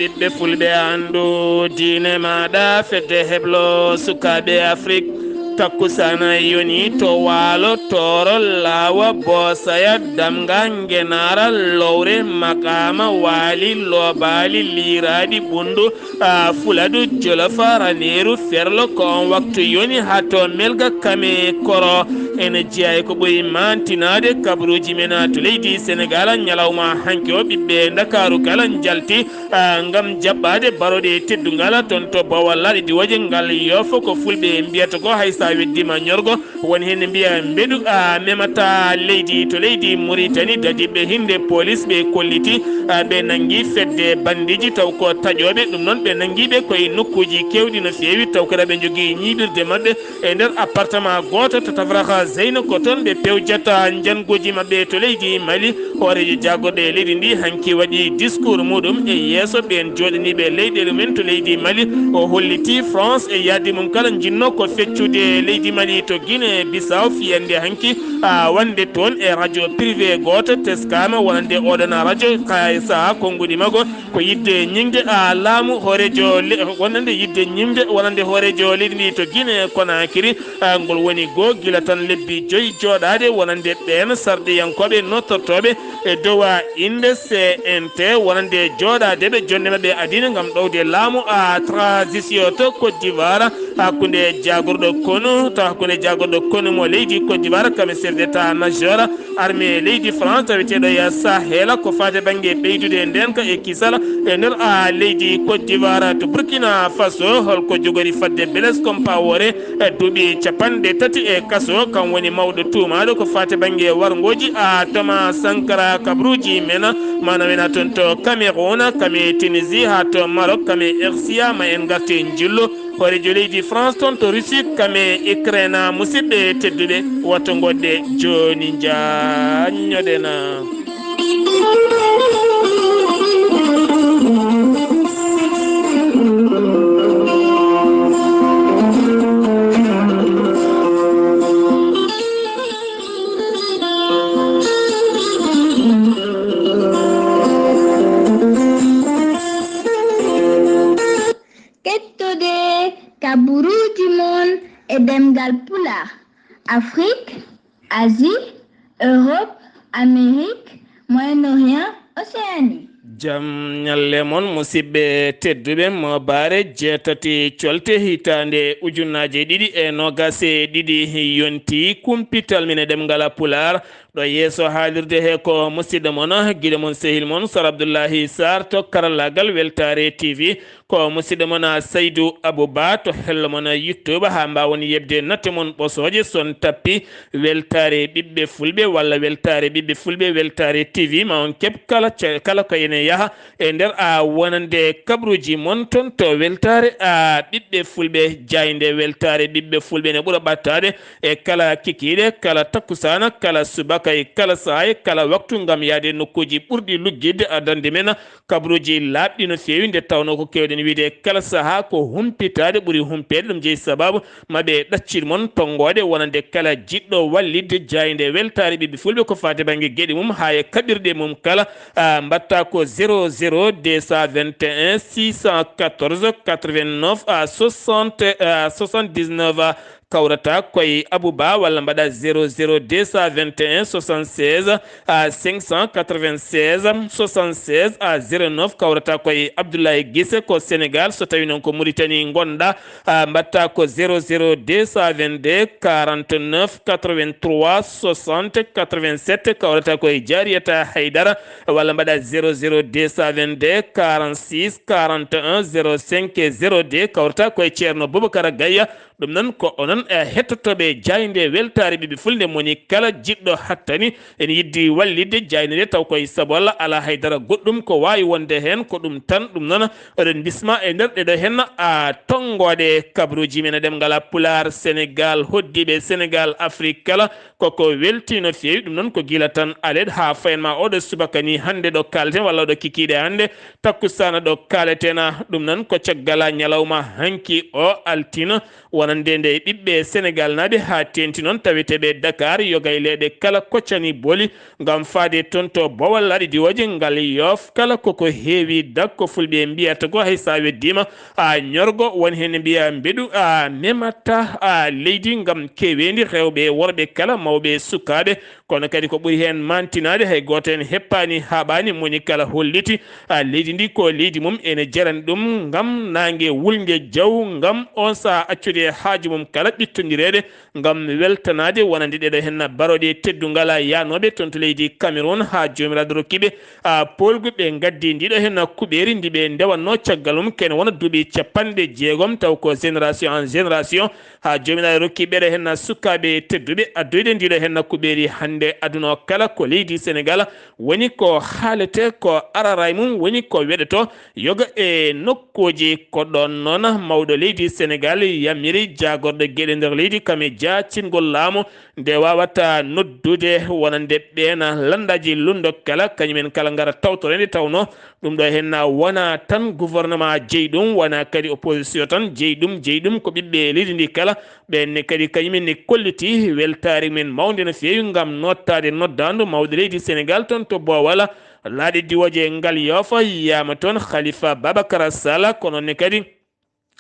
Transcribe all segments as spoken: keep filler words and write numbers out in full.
Ɓiɓɓe fulɓe anndu diine maaɗa, fedde heblo sukaaɓe Afrik. Takkusana yoni to waalo, tooro, laawa, boosaya, damga, ngenaara, lowre, maqaama, waali, loobaali, liiraaɗi, ɓunndu, a, fuladu, jolofa, raneeru, ferlo. Ko on waktu yoni haa to melga kame koro. Ene jeyaa e ko ɓuri maantinaade kabaruuji men to leydi Senegaal. Ñalawma hanki o, ɓiɓɓe Ndakaaru kala njalti, a, ngam jaɓɓaade barooɗe teddungal toon to Bawal laaɗe diwooje. Ngal yoofo ko fulɓe mbiyata ko hay so a weddiima ñorgo, won heen mbiya mbeɗu, a, memata leydi to leydi Muritani. Dadiiɓe hinde police ɓe kolliti, a, ɓe nanngi fedde bandiiji taw ko taƴooɓe. Ɗum noon ɓe nanngi ɓe koye nokkuuji keewɗi no feewi, taw kadi ɓe njogii ñiiɓirde maɓɓe e nder appartement gooto to Tafraxa Zeyna. Ko toon ɓe pewjata njannguuji maɓɓe to leydi Mali. Hooreejo jaagorɗo e leydi ndi hanki waɗi discours muɗum e yeeso ɓeen jooɗaniiɓe leyɗeele mum en to leydi Mali. O holliti France e yahdi mum kala njinnoo ko feccude leydi Mali to Guinée Bissau fiyande hanki, a, wonde toon e radio privé gooto teskaama wonande oɗon radio. Haa e sahaa konnguɗi makko ko yiɗde ñiŋde, a, laamu hooreejo le-, wonande yiɗde ñiŋde wonande hooreejo leydi ndi to Guinée Conakry. A, ngol woni goo gila tan lebbi joyi jooɗaade wonande ɓeen sarɗiyankooɓe nottortooɓe e dow, a, innde C N T, wonande jooɗaadeɓe jonnde maɓɓe adii ngam ɗowde laamu, a, transition to Côte d'Ivoire. Hakkunde jaagorɗo konu, to hakkunde jaagorɗo konu mo leydi Côte d'Ivoire, kame chef d'état major armée leydi France taweteeɗo e Sahel, ko faati bannge ɓeydude ndeenka e kisal e nder, a, leydi Côte d'Ivoire. To Burkina Faso, holko jogori fadde Blaise Compaoré, e duuɓi capanɗe tati e kaso, kam woni mawɗo tuumaaɗo ko faati bannge warngooji, a, Thomas Sankara, kabaruuji men, mana wena toon to Cameroun, kame Tunisie, haa to Maroc, kame R C A. Ma en ngarte njillu hooreejo leydi France toon to Russie, kame Ukraine. Musidɓe tedduɓe, woto ngoɗɗe jooni njaanñoɗen. Kettode kaburuuji mon e ɗemngal Pulaar, Afrik, Asie, Europe, Amérique, Moyen-Orient, Océanie. Jam ñalle mon, musidɓe tedduɓe, mo bare jeetati colte hitaande ujunnaje ɗiɗi e noogas e ɗiɗi yonti kumpital men e ɗemngal Pulaar. Ɗo yeeso haalirde he ko musidɗo mon, giɗo mon, sehil mon, Sar Abdullahi Sarr to karallaagal Weltaare T V. Ko musidɗo mon, a, Saydu Abu Ba to hello mon, a, YouTube, haa mbaawon yeɓde natte mon ɓosooje son tappi Weltaare Ɓiɓɓe Fulɓe walla Weltaare Ɓiɓɓe Fulɓe Weltaare T V. Ma on keɓ kala ce-, kala ko ene yaha e nder, a, wonande kabaruuji mon toon to Weltaare, a, Ɓiɓɓe Fulɓe, jaaynde Weltaare Ɓiɓɓe Fulɓe ne ɓura ɓattaade e kala kikiiɗe, kala takkusaana, kala subaka e kala sahaa e kala waktu ngam yahde nokkuuji ɓurɗi luggiɗde addande men kabaruuji laaɓɗi no feewi, nde tawnoo ko keewɗen wiyde kala sahaa ko humpitaade ɓuri humpeede. Ɗum jeyi sabaabu maɓe ɗaccir mon tonngoode wonande kala jiɗɗo wallitde jaaynde Weltaare Ɓiɓɓe Fulɓe ko faati bannge geɗe mum haa e kaɓirɗe mum kala. A, mbaɗta ko zéro zéro deux cent vingt et un six cent quatorze quatre-vingt-neuf à soixante, à soixante-dix-neuf, a, kawrata koye Abou Ba, walla mbaɗa zéro zéro deux cent vingt et un soixante-seize à cinq cent quatre-vingt-seize, soixante-seize à zéro neuf, kawrata koye Abdoulaye Gise ko Sénégal, so tawi noon ko Mauritanie ngonɗa, a, mbaɗta ko zéro zéro deux cent vingt-deux quarante-neuf quatre-vingt-trois soixante quatre-vingt-sept, kawrata koye Jariyata Haydara, walla mbaɗa zéro zéro deux cent vingt-deux quarante-six quarante et un zéro cinq zéro deux, kawrata koye Ceerno Boubacar Gaya. Ɗum noon ko onon, e, hettotooɓe jaaynde Weltaare Ɓiɓɓe Fulɓe, moni kala jiɗɗo hattani ene yiddi wallitde jaaynde nde, taw koye sabu Allah, alaa hay dara goɗɗum ko waawi wonde heen, ko ɗum tan. Ɗum noon, oɗon bisma e nder ɗeɗo heen, a, tonngooɗe kabaruuji men e ɗemngal Pulaar, Sénégal, hoɗdiiɓe Sénégal, Afrik kala, koko weltii no feewi. Ɗum noon ko gila tan alet haa fayen ma oɗo subaka ni hannde ɗo kaalten, walla oɗo kikiiɗe hannde takkusaana ɗo kaaleten. Ɗum noon ko caggal ñalawma hanki o altine, Wonande nde ɓiɓɓe Senegal naaɓe haa teenti noon taweteeɓe Dakar, yoga e leyɗe kala koccani boli ngam faade toon to Bowal laaɗe diwooje ngal yoof kala koko heewi dakko fulɓe mbiyata ko hay so a weddiima a ñorgo, won heen mbiya mbeɗu a memata a leydi ngam keeweendi rewɓe e worɓe kala mawɓe e sukaaɓe. Kono kadi ko ɓuri heen mantinaade, hay gooto heen heppaani, haaɓaani, moni kala holliti, a, leydi ndi ko leydi mum, ene jarani ɗum ngam naange wulnge jaw, ngam oon sahaa accude haaju mum kala ɓittondireede, ngam weltanaade wonande ɗeɗo heen barooɗe teddungal, a, yaanooɓe toon to leydi Cameroun, haa Joomiraaɗo rokki ɓe, a, poolgu, ɓe ngaddi ndiɗo heen kuɓeeri ndi ɓe ndewatnoo caggal mum, kene wona duuɓi capanɗe jeegom, taw ko génération en génération, haa Joomiraaɗo rokki ɓeɗo heen sukaaɓe tedduɓe addoyde ndiɗo heen kuɓeeri hannde aduna o kala ko leydi Senegal woni ko haalete ko araray mum woni ko weɗoto yoga e nokkuuji. Ko ɗoon noon mawɗo leydi Senegal yamiri jaagorɗo geɗe nder leydi kam e jaacingol laamu nde waawata noddude wonande ɓeen lanndaaji lunndo kala kañumen kala ngara tawtore nde tawnoo ɗum ɗo heen wona tan gouvernement jeyi ɗum, wona kadi opposition tan jeyi ɗum, jeyi ɗum ko ɓiɓɓe leydi ndi kala. Ɓeen ne kadi kañumen ne kolliti weltaare men mawnde no feewi ngam nottaade noddaandu mawɗo leydi Senegal toon to Bowal, laaɗe diwooje ngal yoofa yiyaama toon Khalifa Babacar Sall, kono ne kadi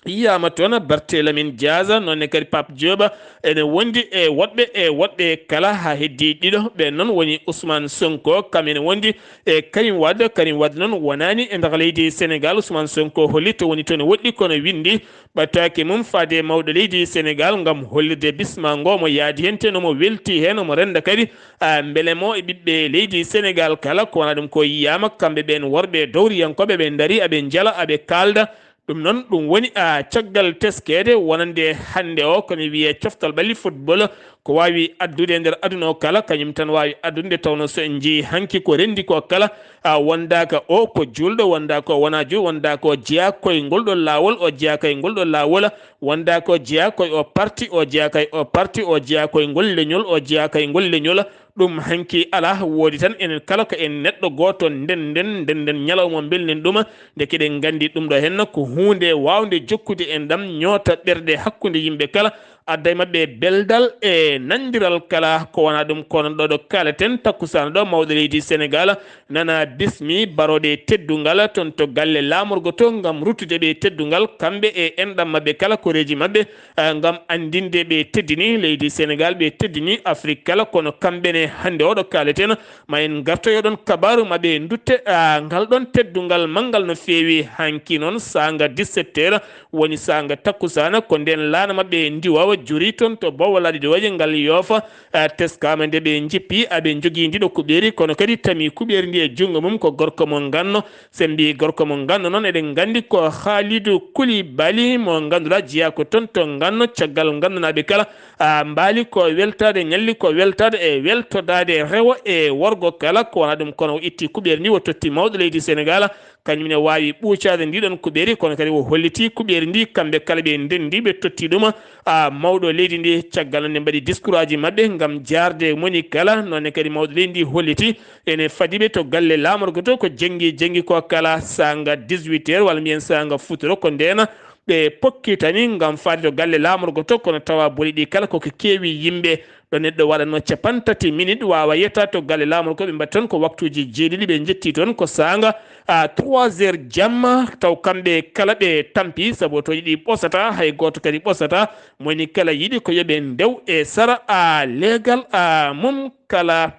yiyaama toon Barthélémy Dias, noon ne kadi Pape Diop, ene wondi e woɗɓe e woɗɓe kala haa heddii ɗiɗo. Ɓeen noon woni Ousmane Sonko, kam ene wondi e Karim Wade. Karim Wade noon wonaani e nder leydi Senegal. Ousmane Sonko holli to woni toon e woɗɗi, kono winndi ɓataake mum faade e mawɗo leydi Senegal ngam hollirde bisma ngo mo yaadi heen, te no mo welti heen, omo rennda kadi, a, mbele mo e ɓiɓɓe leydi Senegal kala, ko wona ɗum ko yiyaama, kamɓe ɓeen worɓe dowriyankooɓe, ɓe ndari, aɓe njala, aɓe kaalda. Ɗum noon, ɗum woni, a, caggal teskeede wonande hannde o, kono wiyee coftal ɓalli football, ko waawi addude e nder aduna o kala, kañum tan waawi addude, nde tawnoo so en njiyii hanki ko renndi ko kala, a, wondaaka o ko juulɗo, wondaaka o wonaa juulɗo, wondaaka o jeyaa koye ngol ɗo laawol, o jeyaaka e ngol ɗo laawol, wondaaka o jeyaa koye o parti, o jeyaaka e o parti, o jeyaa koye ngol leñol, o jeyaaka e ngol leñol. Ɗum hanki alaa, woodi tan enen kala ko en neɗɗo gooto, nden, nden, nden, nden ñalawma mbelnen ɗum, nde keɗen nganndi ɗum ɗo henna ko huunde waawnde jokkude en ɗam, ñoota ɓerɗe hakkunde yimɓe kala, adda e maɓɓe beldal e nanndiral kala. Ko wona ɗum, ko non ɗo ɗo kaaleten takkusaana ɗo, mawɗo leydi Senegal nana bismi barooɗe teddungal toon to galle laamorgo to, ngam ruttude ɓe teddungal, kamɓe e enɗam maɓɓe kala, koreeji maɓɓe, eh, ngam anndinde ɓe teddini leydi Senegal, ɓe teddini Afrik kala. Kono kamɓe ne, hannde oɗo kaaleten, ma en ngartoyo ɗon kabaaru maɓɓe, ndutte, ah, ngal ɗon teddungal manngal no feewi. Hanki noon, saanga dix-sept heures, woni saanga takkusaana, ko ndeen laana maɓɓe ndiwawa juri toon to Bowal laaɗe diwooje ngal yoofa, ah, teskaama nde ɓe njippi, aɓe njogii ndiɗo kuɓeeri, kono kadi tami kuɓeeri ndi e junngo mum ko gorko mo Nganno. Sembi gorko mo Nganno noon, eɗen nganndi ko Khalidou Koulibaly mo ngannduɗaa jeyaa ko toon to Nganno. Caggal Ngannonaaɓe kala, a, mbaali ko weltaade, ñalli ko weltaade e weltodaade rewo e worgo kala. Ko wona ɗum, kono o itti kuɓeeri ndi, o totti mawɗo leydi Senegal, kañum ne waawi ɓuucaade ndi ɗon kuɓeeri, kono kadi o holliti kuɓeeri ndi, kamɓe kala ɓe ndenndi, ɓe totti ɗum, a, mawɗo leydi ndi. Caggal nde mbaɗi diskuraaji maɓɓe ngam jaarde moni kala, noon ne kadi mawɗo leydi ndi holliti ene fadi ɓe to galle laamorgo to, ko jenngi jenngi ko kala, saanga dix-huit heures, walla mbiyen saanga futuro, ko ndeen ɓe pokkitani ngam faade to galle laamorgo to, kono tawa boli ɗi kala koko keewi yimɓe. Ɗo neɗɗo waɗatno capantati minit waawa yetta to galle laamorgo, ɓe mbaɗi toon ko waktuuji jeeɗiɗi, ɓe njetti toon ko saanga, a, trois heures jamma, taw kamɓe kala ɓe tampi, sabu otooji ɗi ɓosata, hay gooto kadi ɓosata. Moni kala yiɗi ko yo ɓe ndew e sara, a, leegal, a, mum kala.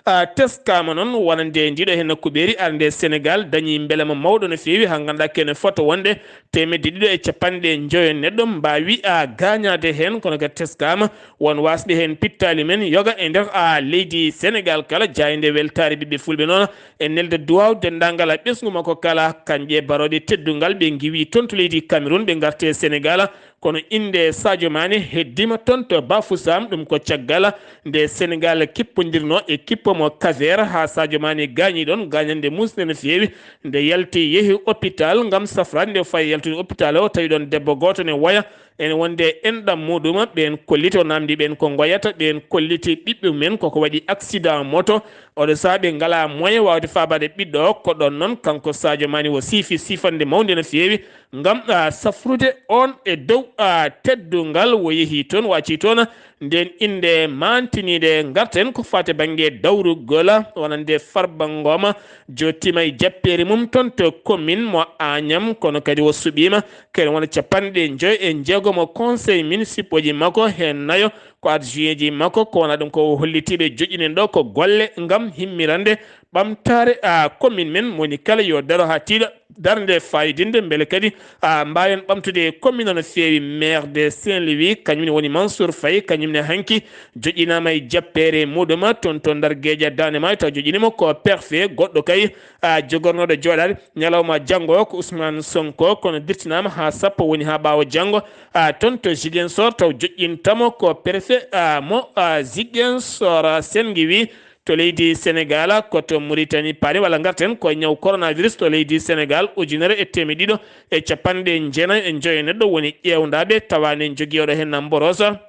A, teskaama noon wonande ndiɗo heen kuɓeeri arde Senegal dañi mbelema mawɗo no feewi, haa ngannduɗaa kene fota wonde teemedde ɗiɗo e capanɗe njoyo neɗɗo mbaawi, a, gaañaade heen, kono kadi teskaama won waasɓe heen pittaali men yoga e nder, a, leydi Senegal kala. Jaaynde weltaare ɓiɓɓe fulɓe noon e nelde duwaaw denndaangal, a, ɓesngu makko kala, kañɓe barooɗe teddungal ɓe ngiwi toon to leydi Cameroun, ɓe ngarte Senegal. Kono innde Sadio Mané heddima toon to Bafoussam, ɗum ko caggal nde Senegal kippondirno e kippo mo Cap-Vert, haa Sadio Mané gaañi ɗon gaañande musnde no feewi. Nde yalti yehi hôpital ngam safraade, nde fayi yaltude hôpital o, tawi ɗon debbo gooto ne woya, Ene wonde enɗam muɗum, ɓeen kolliti o namdi ɓeen ko ngoyata, ɓeen kolliti ɓiɓɓe mumen koko waɗi accident moto. Oɗo sahaa ɓe ngalaa moyen waawde faabaade ɓiɗɗo o. Ko ɗoon noon kanko Sadio Mané o siifi siifande mawnde no feewi ngam, ah, safrude on e dow, ah, teddungal o yehi toon, o acci toon ndeen innde maantiniinde. Ngarten ko faati bannge dawrugol wonande Farba Ngom, jooɗiima e jappeere mum toon to commune mo Agnam, kono kadi o suɓiima kene wona capanɗe njoy e njeegom o conseil municipal ji makko, heen nayo ko adjoint ji makko. Ko wona ɗum ko o holliti ɓe joƴƴinen ɗo ko golle ngam himmirande ɓamtaare, a, commune men. Mo woni kala yo daro haa tiiɗa darnde fayidinde, mbele kadi, a, mbaawen ɓamtude commune o no feewi. Maire de Saint-Louis, kañum ne woni Mansour Faye, kañum ne hanki joƴƴinaama e jappeere muɗum toon to Ndar Geeƴa Daande Maayo, taw joƴƴiniima ko préfet goɗɗo kay, a, jogornooɗo jooɗaade ñalawma janngo o ko Ousmane Sonko, kono dirtinaama haa sappo woni haa ɓaawo janngo, a, toon to Ziguinchor, taw joƴƴintamo ko préfet, a, mo, a, Ziguinchor. Senngi wi to leydi Sénégal, ko to Mauritanie paari, walla ngarten ko ñaw coronavirus to leydi Sénégal, ujunere e teemedde ɗiɗo e capanɗe jeenayo e njoyo neɗɗo woni ƴeewndaaɓe, tawa ne njogii oɗo heen mborosa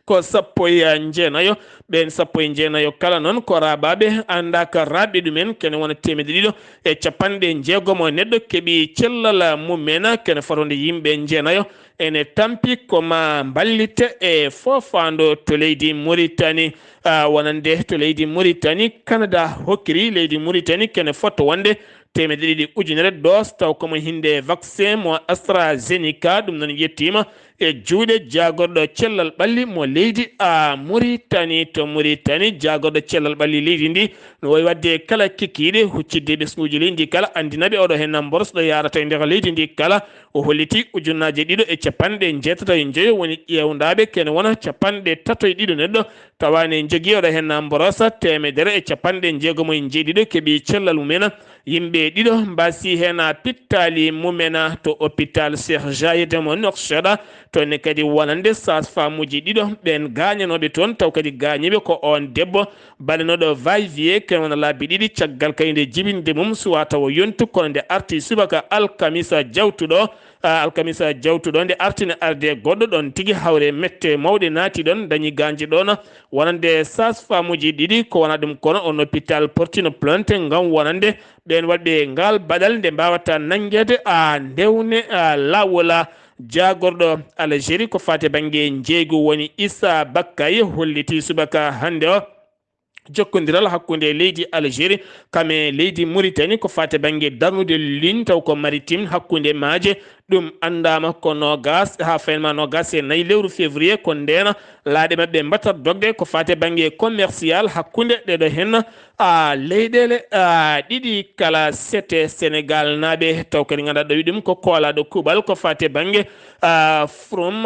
ko sappo e jeenayo. Ɓeen sappo e jeenayo kala noon ko raaɓaaɓe, anndaa ka raaɓi ɗumen, kene wona teemedde ɗiɗo e capanɗe njeegom o neɗɗo keɓi cellal mumen, kene fotande yimɓe jeenayo ene tampi ko ma mballite e foofaandu to leydi Mauritanie. A, wonande to leydi Mauritanie, Canada hokkiri leydi Mauritanie kene fotto wonde teemedde ɗiɗi ujunere dose, taw ko mo hinde vaccin mo AstraZeneca. Ɗum noon yettiima e juuɗe jaagorɗo cellal ɓalli mo leydi, a, Mauritanie. To Mauritanie, jaagorɗo cellal ɓalli leydi ndi no wayi waɗde kala kikiiɗe, huccidde ɓesnguuji leydi ndi kala, anndina ɓe oɗo heen mboros ɗo yaarata e nder leydi ndi kala. O holliti ujunnaaje ɗiɗo e capanɗe njeetato e njoyo woni ƴeewndaaɓe, kene wona capanɗe tato e ɗiɗo neɗɗo, tawa ne njogii oɗo heen mborosa teemedere e capanɗe njeegom e njeeɗiɗo keɓi cellal mumen. Yimɓe ɗiɗo mbaasi heen pittaali mumen to hôpital Cheikh Zayed mo Nouakchott, toon ne kadi wonande sage-femme uji ɗiɗo ɓeen gaañanooɓe toon, taw kadi gaañiiɓe ko oon debbo baɗanooɗo va-et-vient, kene wona laabi ɗiɗi caggal kadi nde jibinde mum suwaa tawa yontu, kono nde arti subaka alkamisa jawtuɗo, a, alkamisa jawtuɗo, nde arti ne arde goɗɗo ɗoon tigi, hawre mette mawɗe naati ɗoon, dañi gaañde ɗoon wonande sage-femme uji ɗiɗi. Ko wona ɗum kono on hôpital portino plainte ngam wonande ɓeen waɗɓe ngal baɗal nde mbaawata nanngeede, a, ndewne, a, laawol, a, jaagorɗo Algérie ko faati bannge njeeygu woni Issa Bakay holliti subaka hannde o jokkondiral hakkunde leydi Algérie kam e leydi Mauritanie ko faati bannge darnude ligne taw ko maritime hakkunde maaje. Ɗum anndaama ko noogas haa fayma noogas e nayi lewru février, ko ndeena laaɗe maɓɓe mbaɗata dogde ko faati bannge commercial hakkunde ɗeɗo heen, a, leyɗeele, a, ɗiɗi kala. Sete Sénégal naaɓe taw kadi ngannduɗaa ɗo wi ɗum ko koolaaɗo kuuɓal ko faati bannge, a, Forum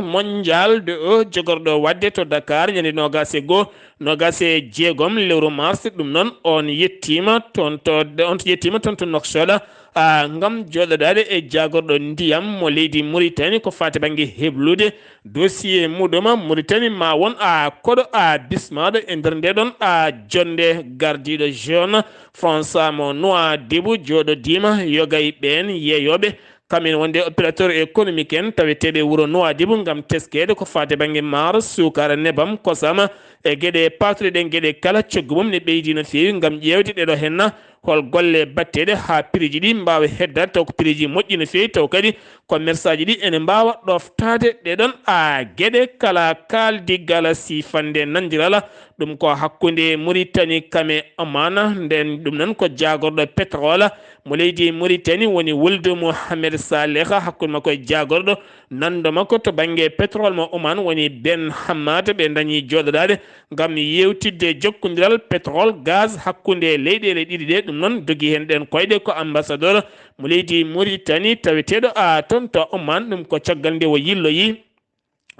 Mondial de o jogorɗo waɗde to Dakar ñande noogas e goo, noogas e jeegom lewru mars. Ɗum noon on yettiima toon to, on yettiima toon to Nouakchott, a, ngam jooɗodaade e jaagorɗo ndiyam mo leydi Mauritanie ko faati bannge heblude dossier muɗum. Mauritanie ma won, a, koɗo, a, bismaaɗo e nder nde ɗoon, a, jonnde gardiiɗo jaune François mo Nouadhibou jooɗodiima yoga e ɓeen yeeyooɓe. Kam en wonde opérateur économique en taweteeɓe wuro Nouadhibou ngam teskeede ko faati bannge maaro, suukara, nebam, kosam e geɗe paatuɗe ɗen geɗe kala, coggu mum ne ɓeydi no feewi ngam ƴeewde ɗeɗo henna hol golle batteɗe haa piriji ɗi mbaawa heddaade taw ko piriji moƴƴi no feewi, taw kadi commerçaji ɗi ene mbaawa ɗoftaade ɗeɗon a geɗe kala. Kaaldigal siifande nandirala ɗum ko hakkunde Mauritanie kame Oman, nden ɗum noon ko jaagorɗo pétrole mo leydi Mauritanie woni Wuldu Mohamed Saleh, hakkunde makko e jaagorɗo nanndo makko to bannge pétrole mo Oman woni Ben Hammad. Ɓe dañi jooɗodaade ngam yewtidde jokkondiral pétrole, gaz hakkunde leyɗeele ɗiɗi ɗe. Ɗum noon dogi heen ɗeen koyɗe ko ambassadeur mo leydi Mauritanie taweteeɗo a toon to Oman. Ɗum ko caggal nde o yilloyi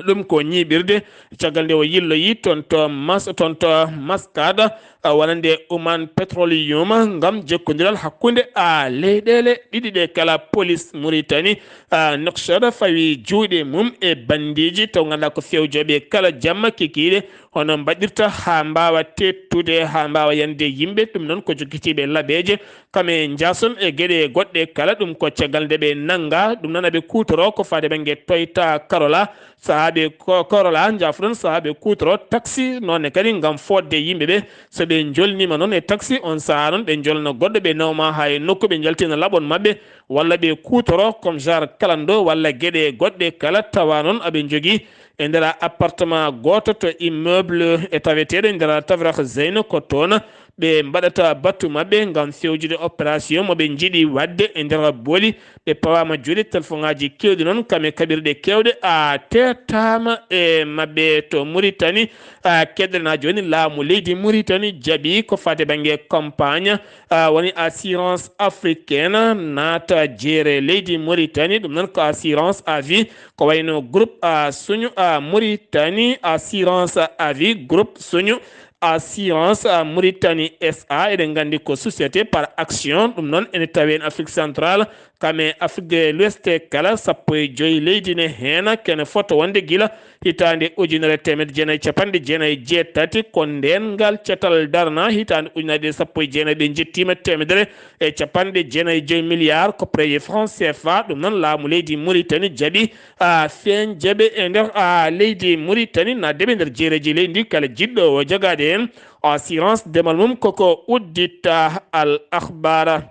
ɗum ko ñiiɓirde caggal nde o yilloyi toon to Mas-, toon to Muscat, a, wonande Oman Petroleum ngam jokkondiral hakkunde a leyɗeele ɗiɗi ɗe kala. Police Mauritanie, a, Nouakchott fawi juuɗe mum e bandiiji taw ngannduɗaa ko fewjooɓe kala jamma kikiiɗe hono mbaɗirta haa mbaawa teettude, haa mbaawa yande yimɓe. Ɗum noon ko jokkitiiɓe laɓeeje Kame njaason e geɗe goɗɗe kala, ɗum ko caggal nde ɓe nannga. Ɗum noon aɓe kuutoro ko faade bannge Toyota Corolla, sahaaɓe ko-, Corolla, njaafoɗon, sahaaɓe kuutoro taxi noon ne kadi ngam fodde yimɓe ɓe. So ɓe njolniima noon e taxi, on sahaa noon ɓe njolna goɗɗo, ɓe nawma haa e nokku, ɓe njaltina laɓon maɓɓe, walla ɓe kuutoro comme genre kalando walla geɗe goɗɗe kala, tawa noon aɓe njogii e nder appartement gooto to immeuble e taweteeɗo e nder Tafrax Zeyno, ko toon ɓe mbaɗata battu maɓɓe ngam fewjude opération mo ɓe njiɗi waɗde e nder booli. Ɓe pawaama juuɗe, telefoŋaaji keewɗi noon, kame kaɓirɗe keewɗe, a teetaama e maɓɓe to Muritani. A keddorena jooni, laamu leydi Muritani jaɓi ko faati bannge campagne, a woni Assurance Africaine naata jeere leydi Muritani, ɗum noon ko assurance à vie, ko wayno groupe a suñu a Muritani Assurance à vie, groupe suñu Assurance a Muritani S A, eɗen nganndi ko société par action, ɗum noon ene tawi en Afrique centrale, kame Afrique de l'Ouest kala, sappo e joy leydi ne heen, kene fota wonde gila hitaande ujunere teemedde jeenayi capanɗe jeenayi e jeetati, ko ndeen ngal catal darna hitaande ujunere ɗiɗi sappo e jeenayi ɓe njettiima teemedere e capanɗe jeenayi e joy milliard ko preye franc C F A, ɗum noon laamu leydi Muritani jaɓi a feeñjeɓe e nder a leydi Muritani, naatde ɓe nder jeereji leydi ndi kala jiɗɗo o jagaade heen assurance demal mum koko uddita. Al Akhbar.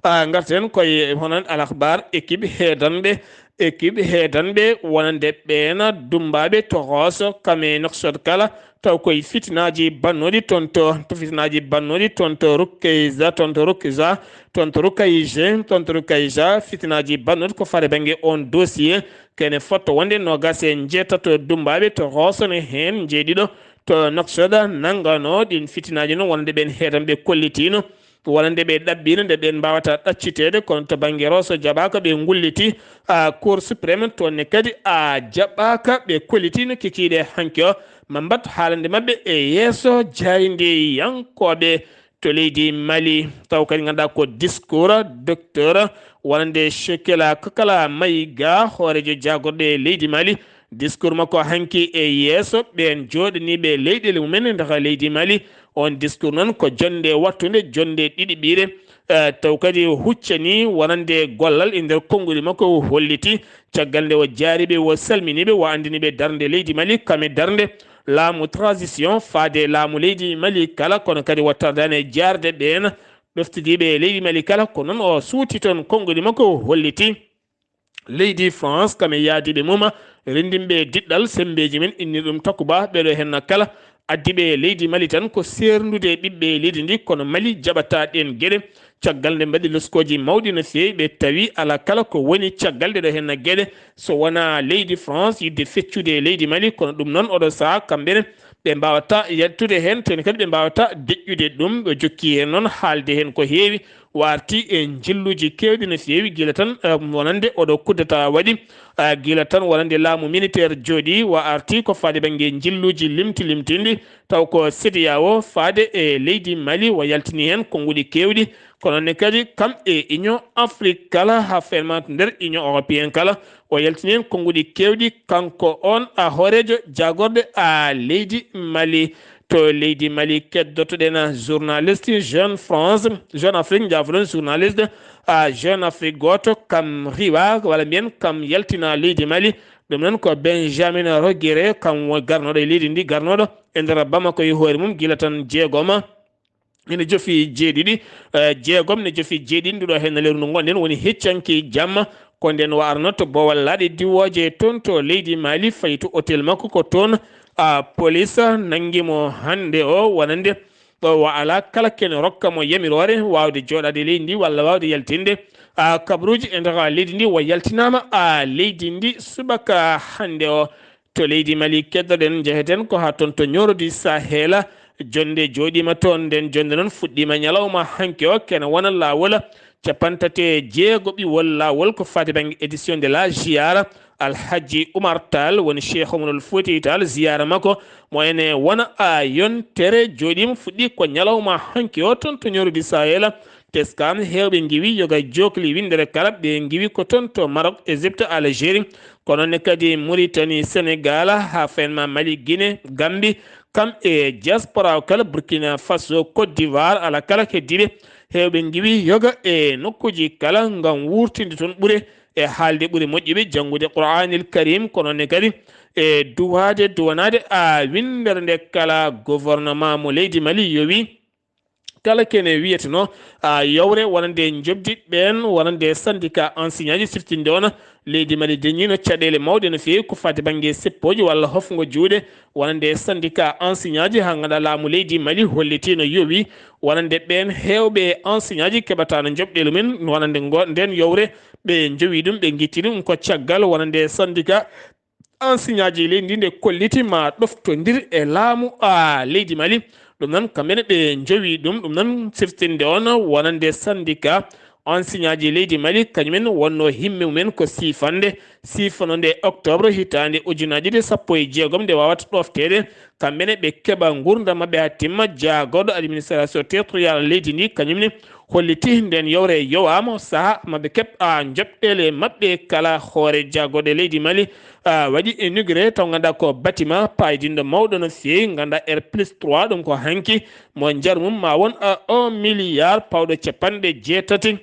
A ngarten koye hono Al Akhbar, équipe heedanɓe, équipe heedanɓe wonande ɓeen dummbaaɓe to Hoos, kame Nouakchott kala, taw koye fitinaaji bannooɗi toon to, to fitinaaji bannooɗi toon to Rukayza, toon to Rukayza, toon to Rukayje, toon to Rukayja, fitinaaji bannooɗi ko fare bannge oon dossier, kene fotto wonde noogaas e njeetato dummbaaɓe to Hoos ne heen njeeɗiɗo to Nouakchott nanngano ɗiin fitinaaji noon wonande ɓeen heedanɓe kollitiino. Wonande ɓe ɗaɓɓiino nde ɓeen mbaawata ɗacciteede, kono to bannge Rosso jaɓaaka, ɓe ngulliti a Cour suprême, toon ne kadi a jaɓaaka, ɓe kollitiino kikiiɗe hanki o. Ma mbat haalande maɓɓe e yeeso jaayndiyankooɓe to leydi Mali. Taw kadi ngannduɗaa ko discours docteur wonande Shekela Kokala Mayiga, hooreejo jaagorɗe leydi Mali, discours makko hanki e yeeso ɓeen jooɗaniiɓe leyɗeele mumen e nder leydi Mali. On discours noon ko jonnde wattunde, jonnde ɗiɗiɓiire, eh, taw kadi huccani wonande gollal e nder konnguɗi makko, o holliti caggal nde o jaariɓe, o salminiɓe, o anndiniɓe darnde leydi Mali, kame darnde laamu transition faade laamu leydi Mali kala, kono kadi o tardani e jaarde ɓeen ɗoftidiiɓe leydi Mali kala. Ko noon o suuti toon konnguɗi makko, o holliti leydi France, kame yaadiiɓe mum, renndinɓe diɗɗal, semmbeeji men, innir ɗum Takuba, ɓeɗo henna kala addiɓe leydi Mali tan ko seerndude e ɓiɓɓe leydi ndi, kono Mali jaɓata ɗeen geɗe. Caggal nde mbaɗi loskooji mawɗi no feewi, ɓe tawi alaa kala ko woni caggal ɗeɗo henna geɗe, so wonaa leydi France yiɗde feccude e leydi Mali, kono ɗum noon oɗo sahaa kamɓe ne ɓe mbaawata yaltude heen, teni kadi ɓe mbaawata deƴƴude ɗum. Ɓe jokki heen noon haalde heen ko heewi, o arti e njilluuji keewɗi no feewi, gila tan, eh, wonande oɗo kuddata waɗi, eh, gila tan wonande laamu militaire jooɗi, o arti ko faade bannge njilluuji limti limtinɗi, taw ko CEDEAO faade e leydi Mali, o yaltini heen konnguɗi keewɗi, kono ne kadi kam e Union Afrique kala, haa fermata nder Union Européenne kala, o yaltini heen konnguɗi keewɗi, kanko on a hooreejo jaagorɗe a leydi Mali. To leydi Mali keddotoɗen journaliste Jeune France, Jeune Afrique, njaafoɗon journaliste a Jeune Afrique gooto, kam riwa, walla mbiyen kam yaltina leydi Mali. Ɗum noon ko Benjamin Rogere, kam wo-, garnoɗo e leydi ndi, garnoɗo e nder Bamako e hoore mum gila tan jeegoma. Ina jofi jeeɗiɗi, eh, jeegom ne jofi jeeɗiɗi, nduɗo heen leru ndu ngonɗen woni heccanki jamma. Ko nden o arno to Bowal Laaɗe diwooje toon to leydi Mali, fayi to hôtel makko ko toon, a, police nanngi mo hannde o, wonande o, o alaa kala ken rokka mo yamiroore waawde jooɗaade leydi ndi walla waawde yaltinde, a, kabaruuji e nder leydi ndi. O yaltinaama, a, leydi ndi subaka hannde o. To leydi Mali keddoɗen, njeheten ko haa toon to Nioro du Sahel. Jonnde jooɗiima toon, nden jonnde noon fuɗɗiima ñalawma hanki o, kene wona laawol capanɗe tati e jeegoɓiwol laawol ko faati bannge édition de la Ziara. Alhaji Oumar Tall woni Cheikh Oumarul Fouti Tall, ziyaara makko mo ene wona a yontere jooɗiima, fuɗɗi ko ñalawma hanki o toon to Nioro du Sahel. Teskan heewɓe ngiwi yoga jokli winndere kala, ɓe ngiwi ko toon to Maroc, Égypte, Algérie, kono ne kadi Mauritanie, Sénégal, haa fenma Mali, Guinée, Gambie, kam e diaspora o kala, Burkina Faso, Côte d'Ivoire, ala kala heddiiɓe Heewɓe ngiwi yoga e nokkuuji kala ngam wuurtinde toon ɓure e haalde ɓure moƴƴuɓe, janngude Qur'aanil Kariim, kono ne kadi e duwaade, duwanaade a winndere nde kala gouvernement mo leydi Mali yowi. Kala kene wiyeteno a yowre wonande njoɓdi ɓeen, wonande syndicat enseignant ji siftinde on leydi Mali dañiino caɗeele mawɗe no feewi ko faati bannge seppooji walla hofngo juuɗe wonande syndicat enseignant ji, haa ngannduɗaa laamu leydi Mali hollitiino yowi wonande ɓeen heewɓe enseignant ji keɓataano njoɓɗeele mum wonande ngo, nden yowre ɓe njowi ɗum, ɓe ngitti ɗum ko caggal wonande syndicat enseignant ji leydi ndi nde kolliti ma ɗoftondir e laamu a leydi Mali. Ɗum noon kamɓe ne ɓe njowi ɗum, ɗum noon siftinde on wonande syndicat enseignant ji leydi Mali, kañumen wonno himme mumen ko siifande, siifanoo nde octobre hitaande ujunaaji ɗiɗi sappo e jeegom nde wawata ɗofteede, kamɓe ne ɓe keɓa nguurndam maɓɓe haa timma. Jaagorɗo administration territoriale leydi ndi kañum ne holliti nden yowre yowaama saha maɓɓe keɓ a njoɓɗeele maɓɓe kala. Hoore jaagorɗe leydi Mali a waɗi inauguré taw ngannduɗaa ko bâtiment paydinɗo mawɗo no feewi, ngannduɗaa R plus trois, ɗum ko hanki mo njaru mum ma won a un milliard pawɗo capanɗe jeetati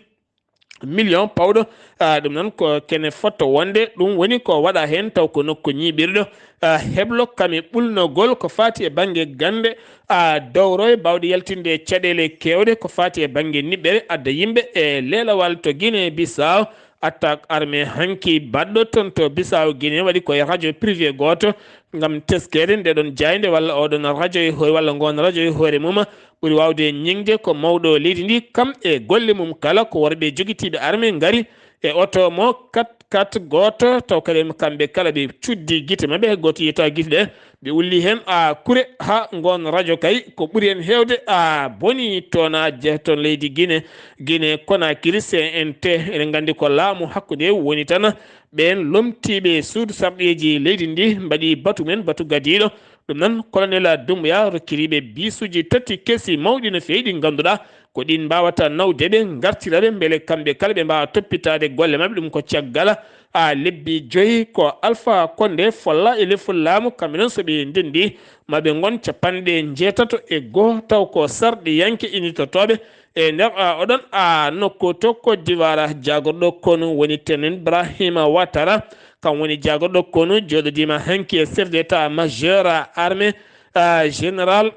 million pawɗo. A, ɗum noon ko kene fotto wonde ɗum woni ko waɗa heen taw ko nokku ñiiɓirɗo a, heblo kami ɓulnogol ko faati e bannge gannde a, dowroye baawɗe yaltinde e caɗeele keewɗe ko faati e bannge niɓɓere adda yimɓe e leelawal to Guinée Bissau. Attaque armée hanki baɗɗo toon to Bissau Guinée waɗi koye radio privé gooto ngam teskeede nde ɗon jaaynde walla oɗon radio e hoore walla ngoon radio e hoore mum ɓuri waawde ñiŋde ko mawɗo leydi ndi kam e golle mum kala ko worɓe jogitiiɓe armée ngari e oto mo kat kat gooto taw kadi kamɓe kala ɓe cuddi gite maɓɓe gooto yiyata gite ɗe ɓe ulli heen a kure haa ngoon radio kay ko ɓuri heen heewde a boni toon a jeeya toon leydi Guinée, Guinée Conakry C N T eɗen nganndi ko laamu hakkunde woni tan ɓeen lomtiiɓe suudu sarɗiiji leydi ndi mbaɗi batu men batu gadiiɗo. Ɗum noon colonel Doumbouya rokkiriiɓe biisuuji tati kesi mawɗi no feewi ɗi ngannduɗaa ko ɗiin mbaawata nawde ɓe ngartira ɓe mbele kamɓe kala ɓe mbaawa toppitaade golle maɓɓe ɗum ko caggal a lebbi joyi ko Alpha Condé folla e lefol laamu kamɓe noon so ɓe ndenndi maɓe ngon capanɗe njeetato e goo taw ko sarɗiyanke initotooɓe e nder a oɗon a nokku to Côte d'Ivoire jaagorɗo konu woni Tenin Brahima Ouattara kam woni jaagorɗo konu jooɗodiima hanki e chef d'état majeur armée général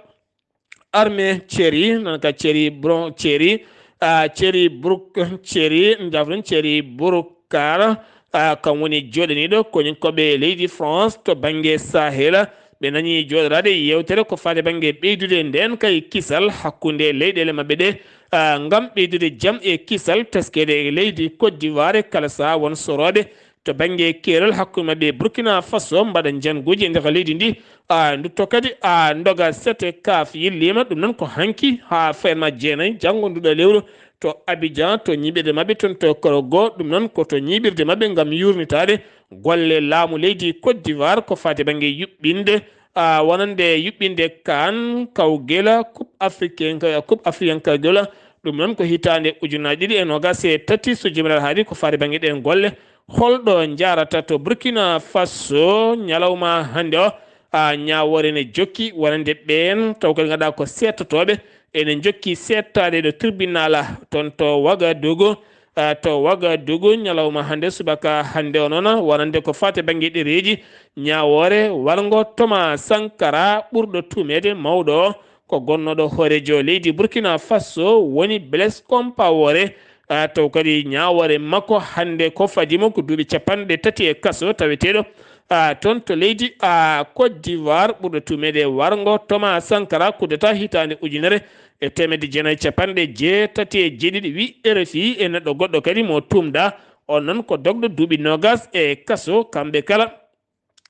armée Thierry noon ka Thierry Bron Thierry a Thierry Brouk Thierry jafrin Thierry Broukar a kam woni jooɗaniiɗo koñi koɓe leydi France to bannge Sahel. Ɓe nani jooɗoraade yewtere ko faade bannge ɓeydude ndeen kay kisal hakkunde leyɗeele maɓɓe ɗe a ngam ɓeydude jam e kisal teskeede e leydi Côte d'Ivoire kala saha won sorooɓe to bannge keerol hakkunde maɓɓe Burkina Faso mbaɗa njanguuji e nder leydi ndi a ndutto kadi a ndoga sete kaf yilliima ɗum noon ko hanki haa fayma jeenayi janngo nduɗo lewru to Abidjan to ñiiɓirde maɓɓe toon to Korogo ɗum noon ko to ñiiɓirde maɓɓe ngam yuurnitaade golle laamu leydi Côte d'Ivoire ko faati bannge yuɓɓinde a wonande yuɓɓinde kaan kawgela coupe africain coupe africain kawgela ɗum noon ko hitaande ujunaaji ɗiɗi e noogas e tati so jimral haali ko faati bannge ɗeen golle. Holɗo njaarata to Burkina Faso ñalawma hannde o a ñaawoore ne jokki wonande ɓeen taw kadi ngannduɗaa ko seettotooɓe ene jokki seettaade ɗo tribunal toon to Wagadugu a to Wagadugu ñalawma hannde subaka hannde o noon wonande ko faati bannge ɗereeji ñaawoore warngo Thomas Sankara ɓurɗo tuumeede mawɗo o ko gonnooɗo hooreejo leydi Burkina Faso woni Blaise Compaoré a taw kadi ñaawoore makko hannde ko fadi mo ko duuɓi capanɗe tati e kaso taweteeɗo a toon to leydi a Côte d'Ivoire ɓurɗo tuumeede warngo Thomas Sankara kudeta hitaande ujunere e teemedde jeenayi capanɗe jeetati e jeeɗiɗi wi R F I e neɗɗo goɗɗo kadi mo tuumda on noon ko dogɗo duuɓi noogas e kaso kamɓe kala.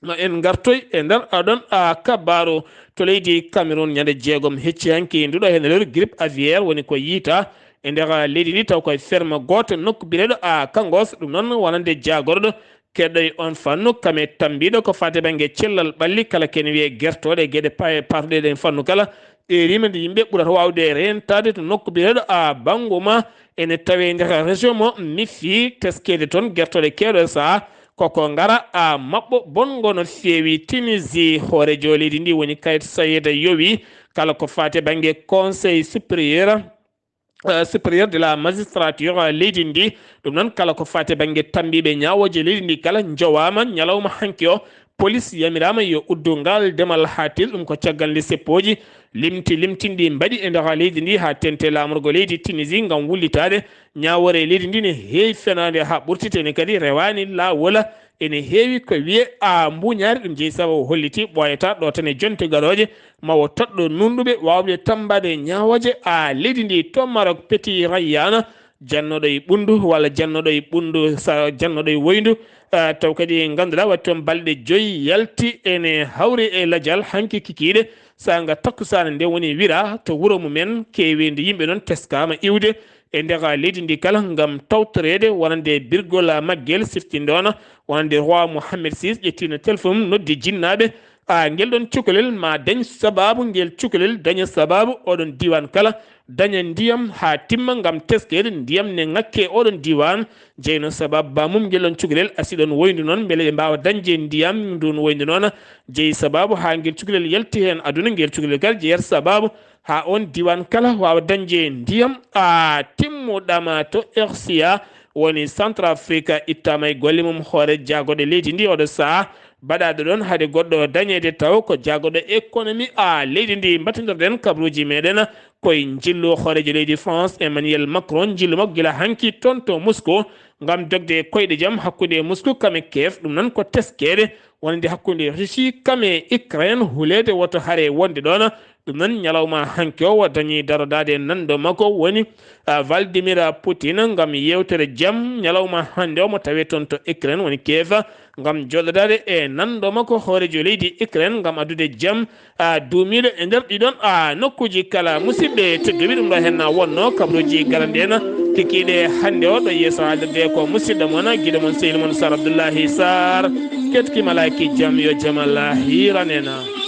Ma en ngartoy e nder aɗon a kabaaru to leydi Cameroun ñande jeegom hecci hanki nduɗo heen lewru grippe aviaire woni ko yiita e nder leydi ndi taw koye ferme gooto nokku biyeteeɗo a Kangos ɗum noon wonande jaagorɗo keɗoy on fannu kame tambiɗo ko faate bannge cellal ɓalli kala kene wiye gertooɗe geɗe paye parɗeɗe en fannu kala ɓeerima nde yimɓe ɓurata waawde rentaade to nokku biyeteeɗo a Banguma ene tawe nder région mo Mifi teskeede toon gertooɗe keewɗe saha koko ngara a maɓɓo bonngo no feewi. Tunisie hoorejo leydi ndi woni Kais Saied yowi kala ko faate bannge conseil supérieur eh, supérieur de la magistrature, eh, leydi ndi. Ɗum noon, kala ko faati e bannge tammbiiɓe ñaawooje leydi ndi kala njowaama ñalawma hanki o. Polis yamiraama yo uddu ngal demal haa tir, ɗum ko caggal nde seppooji limti limtinɗi mbaɗi e nder leydi ndi haa teeŋti laamorgo leydi Tunisie ngam wullitaade ñaawoore leydi ndi ne heewi fenaande haa ɓurti, te ne kadi rewaani laawol. Ene heewi ko wiye a mbuuñaari, ɗum jeyi sabu o holliti ɓooyataa ɗo tan e jonte garooje ma o toɗɗo nuunɗuɓe waawde tammbaade ñaawooje a leydi ndi. To Maroc, Petit Rayyana, jannooɗo e ɓunndu walla jannooɗo e ɓunndu, sa-, jannooɗo e woyndu, ah, taw kadi ngannduɗaa waɗi toon balɗe joyi yalti, ene hawri e lajal hanki kikiiɗe, saanga takkusaana nde woni wira to wuro mumen, keeweendi yimɓe noon teskaama iwde e nder leydi ndi kala ngam tawtoreede wonande birgol maggel siftindoona wonande roi Mohammed six ƴettiino téléphone noddi jinnaaɓe, a ngel ɗon cukalel ma dañ sabaabu, ngel cukalel daña sabaabu oɗon diiwaan kala daña ndiyam haa timma ngam teskeede ndiyam ne ŋakke oɗon diiwaan. Jeyno sabaabu ba mum ngel ɗon cukalel, a si ɗon woyndu noon mbele ɓe mbaawa dañde ndiyam ndun woyndu noon. Jeyi sabaabu haa ngel cukalel yalti heen aduna, ngel cukalel kala jeyat sabaabu haa oon diiwaan kala waawa dañde ndiyam a timmuɗama to R C A woni Centrafrique ittaama e golle mum hoore jaagooɗo leydi ndi oɗo sahaa baɗaaɗo ɗoon hade goɗɗo dañeede taw ko jaagooɗo économie a leydi ndi. Mbattindirɗen kabaruuji meɗen koye njillu hooreejo leydi France Emmanuel Macron, njillu makko gila hanki toon to Moscou ngam dogde e koyɗe jam hakkunde Moscou kam e Kiev. Ɗum noon ko teskeede wonande hakkunde Russie kam e Ukraine huleede woto hare wonde ɗoon. Ɗum noon, ñalawma hanki o, o dañi darodaade nanndo makko woni, ah, Vladimir Putin ngam yeewtere jam ñalawma hannde o mo tawee toon to Ukraine woni Kiev ngam jooɗodaade e nanndo makko hooreejo leydi Ukraine ngam addude jam, ah, duumiiɗo e nder ɗiɗon, ah, nokkuuji kala. Musidɓe tedduɓe, ɗum ɗo heen wonnoo kabaruuji garande en kikiiɗe hannde o. Ɗo yeeso haalirde ko musidɗo mon, giɗo mon, sehil mon Sar Abdullahi Sar. Ketki malaaki jam, yo jam Allah hiiran en.